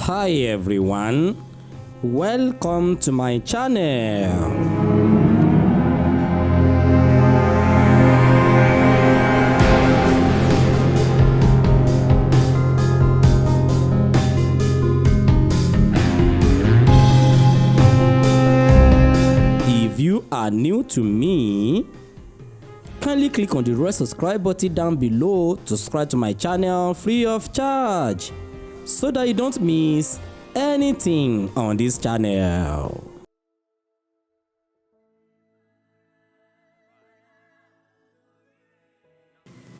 Hi everyone, welcome to my channel. If you are new to me, kindly click on the red subscribe button down below to subscribe to my channel free of charge so that you don't miss anything on this channel.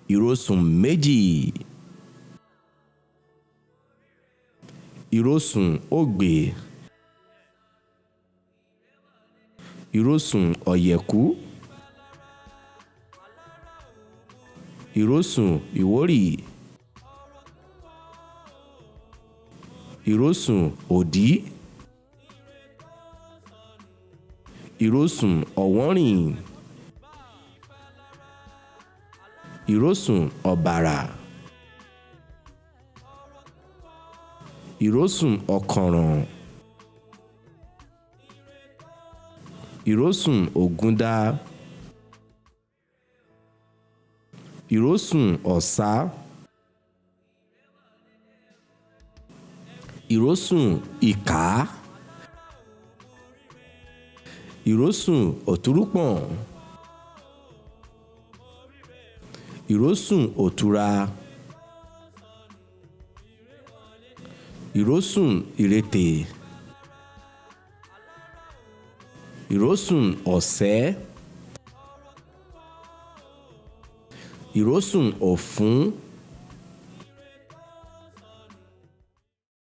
Ìrosùn méjì. Ìrosùn ògbè. Ìrosùn ọ̀yẹ̀kú. Ìrosùn ìwórì. Ìrosùn òdí. Ìrosùn ọ̀wọ́nrìn. Ìrosùn ọ̀bàrà. Ìrosùn ọ̀kànràn. Ìrosùn ògúndá. Ìrosùn ọ̀sá. Ìrosùn ìká. Ìrosùn òtúrúpọ̀n. Ìrosùn òtura. Ìrosùn ìretè. Ìrosùn ọ̀sẹ́. Ìrosùn òfún.